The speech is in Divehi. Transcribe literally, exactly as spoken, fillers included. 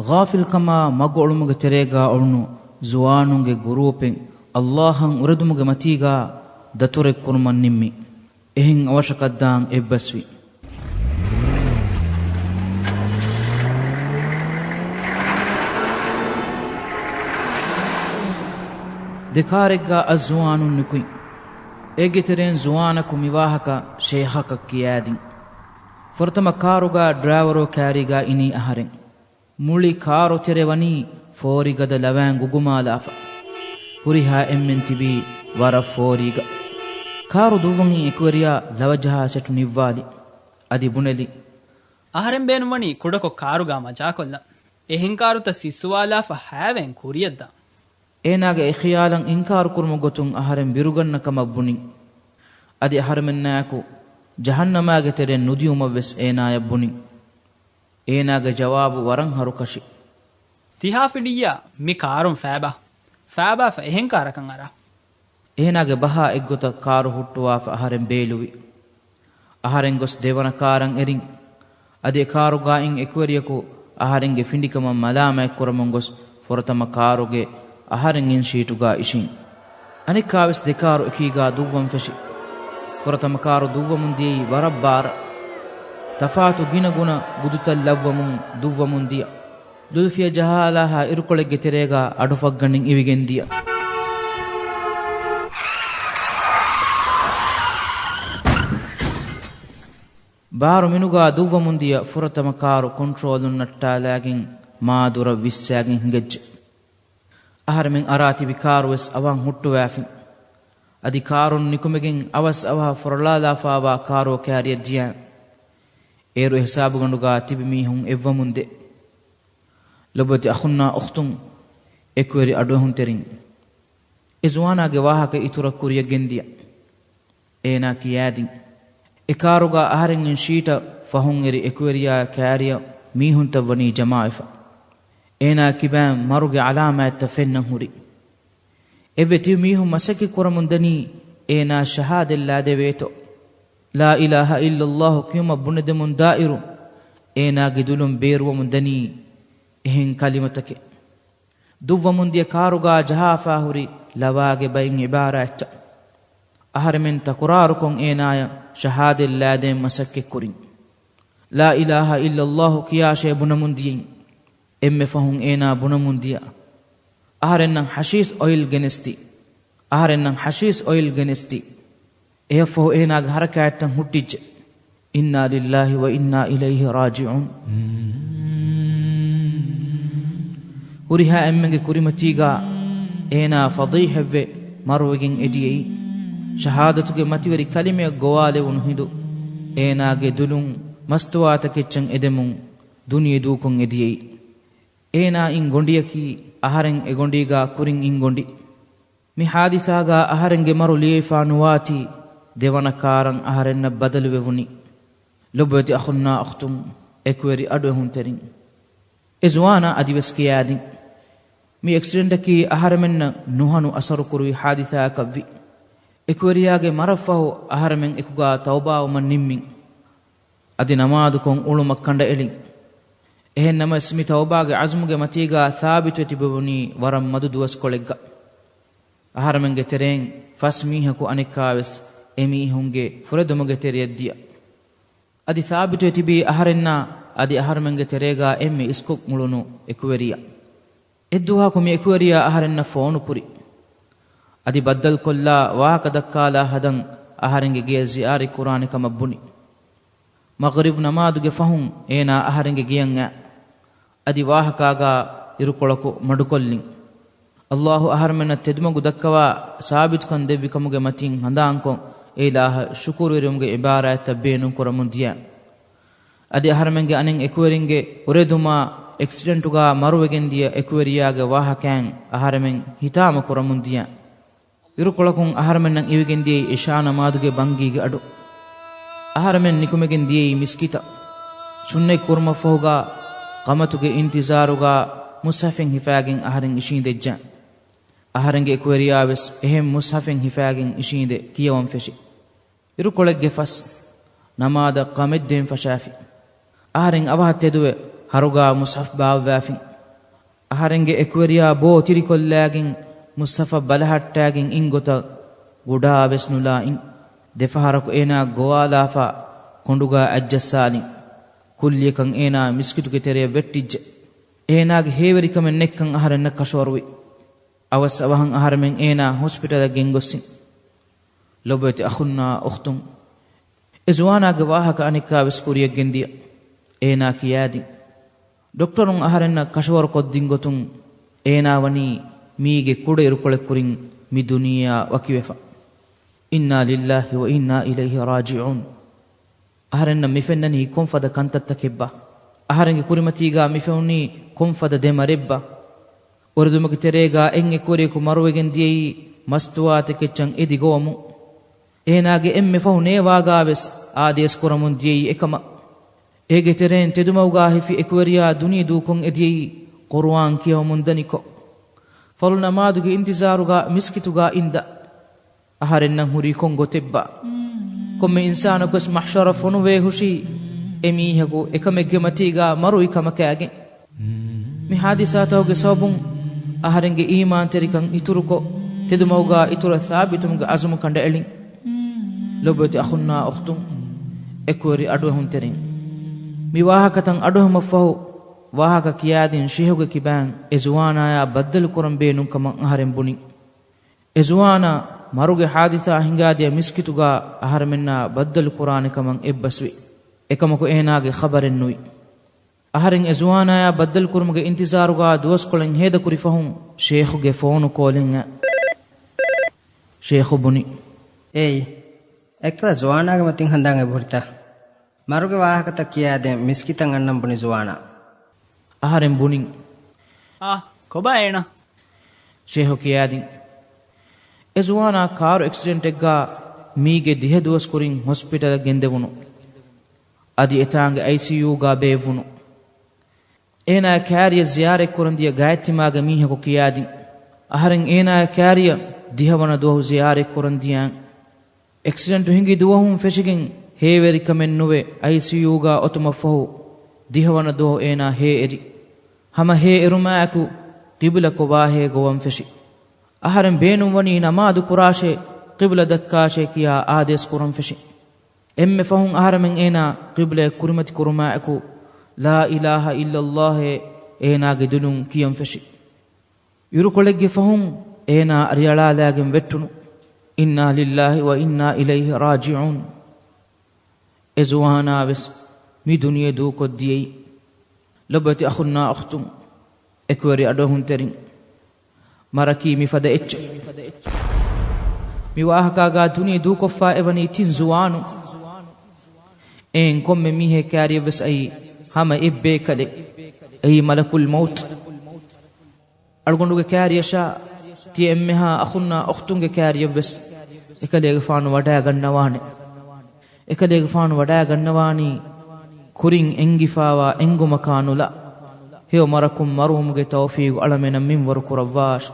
ޣާފިލްކަމާ މަގު އޮޅުމުގެ ތެރޭގާ އުޅުނު ޒުވާނުންގެ ގުރޫޕެއް ﷲ އަށް އުރެދުމުގެ މަތީގާ ދަތުރެއް ކުރުމަށް ނިންމި. އެހެން އަވަށަކަށްދާން އެއްބަސްވި. ދެކާރެއްގާ އައްޒުވާނުން ނިކުތް. އޭގެ ތެރެއިން ޒުވާނަކު މިވާހަކަ ޝޭހަކަށް ކިޔާދިން. ފުރަތަމަ ކާރުގާ ޑްރައިވަރު ކާރީގާ އިނީ އަހަރެން. މުޅި ކާރު ތެރެ ވަނީ ފޯރިގަދަ ލަވައިން ގުގުމާލާފަ. ހުރިހާ އެންމެން ތިބީ ވަރަށް ފޯރީގަ. ކާރު ދުއްވަނީ އެކުވެރިޔާ ލަވަޖަހާ ސެޓު ނިއްވާލި. އަދި ބުނެލި. އަހަރެން ބޭނުންވަނީ ކުޑަކޮށް ކާރުގާ މަޖާކޮށްލަން. އެހެން ކާރުތައް ސިއްސުވާލާފަ ހައިވެއިން ކުރިޔަށްދާން. އޭނާގެ އެ ޚިޔާލަށް އިންކާރު ކުރުމުގެ ގޮތުން އަހަރެން ބިރުގަންނަ ކަމަށް ބުނި. އަދި އަހަރެމެންނާއެކު ޖަހަންނަމާގެ ތެރެއިން ނުދިއުމަށްވެސް އޭނާޔަށް ބުނި. އޭނާގެ ޖަވާބު ވަރަށް ހަރުކަށި. ތިހާ ފިޑިއްޔާ މި ކާރުން ފައިބާ. ފައިބާފަ އެހެން ކާރަކަށް އަރާ. އޭނާގެ ބަހާ އެއްގޮތަށް ކާރު ހުއްޓުވާފަ އަހަރެން ބޭލުވި. އަހަރެން ގޮސް ދެވަނަ ކާރަށް އެރިން. އަދި އެ ކާރުގާ އިން އެކުވެރިޔަކު އަހަރެންގެ ފިނޑިކަމަށް މަލާމާތް ކުރަމުން ގޮސް ފުރަތަމަ ކާރުގެ އަހަރެން އިން ޝީޓުގާ އިށީން. އަނެއްކާވެސް ދެކާރު އެކީގާ ދުއްވަން ފެށި. ފުރަތަމަ ކާރު ދުއްވަމުން ދިޔައީ ވަރަށް ބާރަށް. ތަފާތު ގިނަ ގުނަ ގުދުތައް ލައްވަމުން ދުއްވަމުން ދިޔަ. ލުލުފިޔަ ޖަހާލާހާ އިރުކޮޅެއްގެ ތެރޭގާ އަޑު ފައްގަނޑިން އިވިގެން ދިޔަ. ބާރު މިނުގާ ދުއްވަމުން ދިޔަ ފުރަތަމަ ކާރު ކޮންޓްރޯލުން ނައްޓާލާގެން މާދުރަށް ވިއްސާގެން ހިނގައްޖެ. އަހަރެމެން އަރާ ތިބި ކާރުވެސް އަވަހަށް ހުއްޓުވާފިން. އަދި ކާރުން ނިކުމެގެން އަވަސް އަވަހަށް ފުރޮޅާލާފާވާ ކާރު ކާރިއަށް ދިޔަ. އޭރު ހިސާބުގަނޑުގާ ތިބި މީހުން އެއްވަމުން ދެ. ލޮބުވެތި އަޚުންނާ އުޚްތުން، އެކުވެރި އަޑުއެހުންތެރިން. އެ ޒުވާނާގެ ވާހަކަ އިތުރަށް ކުރިޔަށް ގެންދިޔަ. އޭނާ ކިޔާދިން. އެ ކާރުގާ އަހަރެން އިން ޝީޓަށް ފަހުން އެރި އެކުވެރިޔާ ކާރިއަށް މީހުންތައް ވަނީ ޖަމާވެފަ. އޭނާ ކިބައިން މަރުގެ އަލާމާތްތައް ފެންނަން ހުރި. އެއްވެ ތިބި މީހުން މަސައްކަތް ކުރަމުން ދަނީ އޭނާ ޝަހާދަތް ލާދެވޭތޯ. ލާ އިލާހަ އިއްލައްލާހު ކިޔުމަށް ބުނެދެމުން ދާއިރު އޭނާގެ ދުލުން ބޭރުވަމުން ދަނީ އެހެން ކަލިމަތަކެއް. ދުއްވަމުން ދިޔަ ކާރުގާ ޖަހާފާ ހުރި ލަވާގެ ބައިން އިބާރާތްތައް. އަހަރެމެން ތަކުރާރުކޮށް އޭނާޔަށް ޝަހާދަތް ލާދޭން މަސައްކަތް ކުރިން. ލާ އިލާހަ އިއްލައްލާހު ކިޔާށޭ ބުނަމުން ދިޔައިން. އެންމެ ފަހުން އޭނާ ބުނަމުން ދިޔަ. އަހަރެންނަށް ހަޝީޝް އޮއިލް ގެނެސްދި. އަހަރެންނަށް ހަޝީޝް އޮއިލް ގެނެސްދި. އެއަށްފަހު އޭނާގެ ހަރަކާތްތައް ހުއްޓިއްޖެ. އިންނާ ލިއްލާހި ވަ އިންނާ އިލައިހި ރާޖިޢޫން. ހުރިހާ އެންމެގެ ކުރިމަތީގާ އޭނާ ފަޟީޙަތްވެ މަރުވެގެން އެދިޔައީ. ޝަހާދަތުގެ މަތިވެރި ކަލިމަޔަށް ގޮވާލެވުނު ހިނދު އޭނާގެ ދުލުން މަސްތުވާތަކެއްޗަށް އެދެމުން ދުނިޔެ ދޫކޮށް އެދިޔައީ. އޭނާ އިން ގޮނޑިއަކީ އަހަރެން އެ ގޮނޑީގާ ކުރިން އިން ގޮނޑި. މި ހާދިސާގާ އަހަރެންގެ މަރު ލިޔެފާ ނުވާތީ ދެވަނަ ކާރަށް އަހަރެންނަށް ބަދަލުވެވުނީ. ލޮބުވެތި އަޚުންނާ އުޚްތުން، އެކުވެރި އަޑުއެހުންތެރިން. އެ ޒުވާނާ އަދިވެސް ކިޔާދިން. މި އެކްސިޑެންޓަކީ އަހަރެމެންނަށް ނުހަނު އަސަރުކުރުވި ހާދިސާއަކަށްވި. އެކުވެރިޔާގެ މަރަށްފަހު އަހަރެމެން އެކުގާ ތައުބާވުމަށް ނިންމިން. އަދި ނަމާދުކޮށް އުޅުމަށް ކަނޑައެޅިން. އެހެންނަމަވެސް މި ތައުބާގެ އަޒުމުގެ މަތީގާ ސާބިތުވެ ތިބެވުނީ ވަރަށް މަދު ދުވަސްކޮޅެއްގަ. އަހަރެމެންގެ ތެރެއިން ފަސް މީހަކު އަނެއްކާވެސް އެމީހުންގެ ފުރެދުމުގެ ތެރެޔަށް ދިޔަ. އަދި ސާބިތުވެ ތިބީ އަހަރެންނާ އަދި އަހަރެމެންގެ ތެރޭގާ އެންމެ އިސްކޮށް އުޅުނު އެކުވެރިޔާ. އެއްދުވަހަކު މި އެކުވެރިޔާ އަހަރެންނަށް ފޯނުކުރި. އަދި ބައްދަލުކޮށްލާ ވާހަކަ ދައްކާލާ ހަދަން އަހަރެންގެ ގެޔަށް ޒިޔާރަތް ކުރާނެ ކަމަށް ބުނި. މަޣްރިބް ނަމާދުގެ ފަހުން އޭނާ އަހަރެންގެ ގެޔަށް އައި. އަދި ވާހަކާގާ އިރުކޮޅަކު މަޑުކޮށްލިން. ﷲ އަހަރެމެންނަށް ތެދުމަގު ދައްކަވާ ސާބިތުކަން ދެއްވި ކަމުގެ މަތިން ހަނދާންކޮށް، އެއިލާހަށް ޝުކުރުވެރިވުމުގެ އިބާރާތްތައް ބޭނުން ކުރަމުން ދިޔަ. އަދި އަހަރެމެންގެ އަނެއް އެކުވެރިންގެ އުރެދުމާ އެކްސިޑެންޓުގާ މަރުވެގެން ދިޔަ އެކުވެރިޔާގެ ވާހަކައިން އަހަރެމެން ހިތާމަ ކުރަމުން ދިޔަ. އިރުކޮޅަކުން އަހަރެމެންނަށް އިވިގެން ދިޔައީ އިޝާ ނަމާދުގެ ބަންގީގެ އަޑު. އަހަރެމެން ނިކުމެގެން ދިޔައީ މިސްކިތަށް. ސުންނަތް ކުރުމަށްފަހުގާ ޤަމަތުގެ އިންތިޒާރުގާ މުޞްޙަފެއް ހިފާގެން އަހަރެން އިށީނދެއްޖެ. އަހަރެންގެ އެކުވެރިޔާވެސް އެހެން މުޞްޙަފެއް ހިފާގެން އިށީނދެ ކިޔަވަން ފެށި. އިރުކޮޅެއްގެ ފަސް، ނަމާދަށް ޤަމެއްދޭން ފަށާފި. އަހަރެން އަވަހަށް ތެދުވެ ހަރުގާ މުޞްޙަފް ބާއްވާފިން. އަހަރެންގެ އެކުވެރިޔާ ބޯ ތިރިކޮށްލާގެން މުޞްޠަފާ ބަލަހައްޓާގެން އިން ގޮތަށް ގުޑާވެސް ނުލާ އިން. ދެފަހަރަކު އޭނާ ގޮވާލާފަ ކޮނޑުގާ އަތްޖައްސާލިން. ކުއްލިއަކަށް އޭނާ މިސްކިތުގެ ތެރެޔަށް ވެއްޓިއްޖެ. އޭނާގެ ހޭވެރިކަމެއް ނެތްކަން އަހަރެންނަށް ކަށަވަރުވި. އަވަސް އަވަހަށް އަހަރެމެން އޭނާ ހޮސްޕިޓަލަށް ގެންގޮސްސިން. ލޮބުވެތި އަޚުންނާ އުޚްތުން، އެ ޒުވާނާގެ ވާހަކަ އަނެއްކާވެސް ކުރިޔަށް ގެންދިޔަ. އޭނާ ކިޔާދިން. ޑޮކްޓަރުން އަހަރެންނަށް ކަށަވަރުކޮށްދިން ގޮތުން، އޭނާ ވަނީ މީގެ ކުޑައިރުކޮޅެއް ކުރިން މި ދުނިޔެއާ ވަކިވެފަ. އިންނާ ލިއްލާހި ވަ އިންނާ އިލައިހި ރާޖިޢޫން. އަހަރެންނަށް މިފެންނަނީ ކޮންފަދަ ކަންތައްތަކެއްބާ؟ އަހަރެންގެ ކުރިމަތީގާ މިފެނުނީ ކޮންފަދަ ދެމަރެއްބާ؟ އުރެދުމުގެ ތެރޭގާ އެއް އެކުވެރިޔަކު މަރުވެގެން ދިޔައީ މަސްތުވާތަކެއްޗަށް އެދި ގޮވަމުން. އޭނާގެ އެންމެ ފަހު ނޭވާގާވެސް އާދޭސް ކުރަމުން ދިޔައީ އެކަމަށް. އޭގެ ތެރެއިން ތެދުމަގުގާ ހިފި އެކުވެރިޔާ ދުނިޔެ ދޫކޮށް އެދިޔައީ ޤުރުއާން ކިޔަވަމުން ދަނިކޮށް. ފަރުޟު ނަމާދުގެ އިންތިޒާރުގާ މިސްކިތުގާ އިންދާ. އަހަރެންނަށް ހުރީ ކޮން ގޮތެއްބާ؟ ކޮންމެ އިންސާނަކުވެސް މަޙްޝަރަށް ފޮނުވޭ ހުށީ އެ މީހަކު އެކަމެއްގެ މަތީގާ މަރުވި ކަމަކާގެން. މި ޙާދިސާތަކުގެ ސަބަބުން އަހަރެންގެ އީމާންތެރިކަން އިތުރުކޮށް، ތެދުމަގުގާ އިތުރަށް ސާބިތުވުމުގެ އަޒުމު ކަނޑައެޅިން. ލޮބުވެތި އަޚުންނާ އުޚްތުން، އެކުވެރި އަޑުއެހުންތެރިން، މި ވާހަކަތައް އަޑުއެހުމަށްފަހު، ވާހަކަ ކިޔާދިން ޝޭޚުގެ ކިބައިން އެ ޒުވާނާޔާ ބައްދަލުކުރަން ބޭނުންކަމަށް އަހަރެން ބުނި. އެ ޒުވާނާ މަރުގެ ޙާދިސާ ހިނގާދިޔަ މިސްކިތުގާ އަހަރެމެންނާ ބައްދަލުކުރާނެ ކަމަށް އެއްބަސްވި. އެކަމަކު އޭނާގެ ޚަބަރެއްނުވި. އަހަރެން އެ ޒުވާނާޔާ ބައްދަލުކުރުމުގެ އިންތިޒާރުގާ ދުވަސްކޮޅެއް ހޭދަކުރި ފަހުން، ޝޭޚުގެ ފޯނު ކޯލެއް އައި. ޝޭޚު ބުނި، އޭއް، އެއްކަލަ ޒުވާނާގެ މަތިން ހަނދާން އެބަހުރިތަ؟ މަރުގެ ވާހަކަތައް ކިޔާދޭން މިސްކިތަށް އަންނަން ބުނި ޒުވާނާ. އަހަރެން ބުނިން، އާ، ކޮބާ އޭނާ؟ ޝޭޚު ކިޔާދިން، އެ ޒުވާނާ ކާރު އެކްސިޑެންޓެއްގާ މީގެ ދިހަ ދުވަސް ކުރިން ހޮސްޕިޓަލަށް ގެންދެވުނު. އަދި އެތާނގެ އައިސީޔޫގާ ބޭއްވުނު. އޭނާ ކާރިޔަށް ޒިޔާރަތްކުރަން ދިޔަ ގާތްތިމާގެ މީހަކު ކިޔާދިން، އަހަރެން އޭނާ ކާރިޔަށް ދިހަވަނަ ދުވަހު ޒިޔާރަތްކުރަން ދިޔައިން. އެކްސިޑެންޓު ހިނގި ދުވަހުން ފެށިގެން ހޭވެރިކަމެއް ނުވެ އައިސީޔޫގާ އޮތުމަށްފަހު، ދިހަވަނަ ދުވަހު އޭނާ ހޭއެރި. ހަމަ ހޭއެރުމާއެކު ޤިބުލަ ކޮބާހޭ ގޮވަން ފެށި. އަހަރެން ބޭނުންވަނީ ނަމާދު ކުރާށޭ، ޤިބުލަ ދައްކާށޭ ކިޔާ އާދޭސް ކުރަން ފެށި. އެންމެ ފަހުން އަހަރެމެން އޭނާ ޤިބުލައަށް ކުރިމަތި ކުރުމާއެކު، ލާ އިލާހަ އިއްލައްލާހޭ އޭނާގެ ދުލުން ކިޔަން ފެށި. އިރުކޮޅެއްގެ ފަހުން އޭނާ ރިއަޅާލާގެން ވެއްޓުނު. އިންނާ ލިއްލާހި ވަ އިންނާ އިލައިހި ރާޖިޢޫން. އެ ޒުވާނާވެސް މި ދުނިޔެ ދޫކޮށްދިޔައީ. ލޮބުވެތި އަޚުންނާ އުޚްތުން، އެކުވެރި އަޑުއެހުންތެރިން، މަރަކީ މިފަދަ އެއްޗެއް. މި ވާހަކާގާ ދުނިޔެ ދޫކޮށްފާ އެވަނީ ތިން ޒުވާނުން. އެއިން ކޮންމެ މީހެއް ކާރިޔަށްވެސް އައީ ހަމަ އެއްބޭކަލެއް. އެއީ މަލަކުލް މައުތު. އަޅުގަނޑުގެ ކާރިޔަށާ ތިޔަ އެންމެހާ އަޚުންނާ އުޚްތުންގެ ކާރިޔަށްވެސް އެކަލޭގެފާނު ވަޑައިގަންނަވާނެ. އެކަލޭގެފާނު ވަޑައިގަންނަވާނީ ކުރިން އެންގިފާވާ އެންގުމަކާ ނުލާ، ހެޔޮ މަރަކުން މަރުވުމުގެ ތައުފީގު އަޅަމެނަށް މިންވަރު ކުރައްވާށި.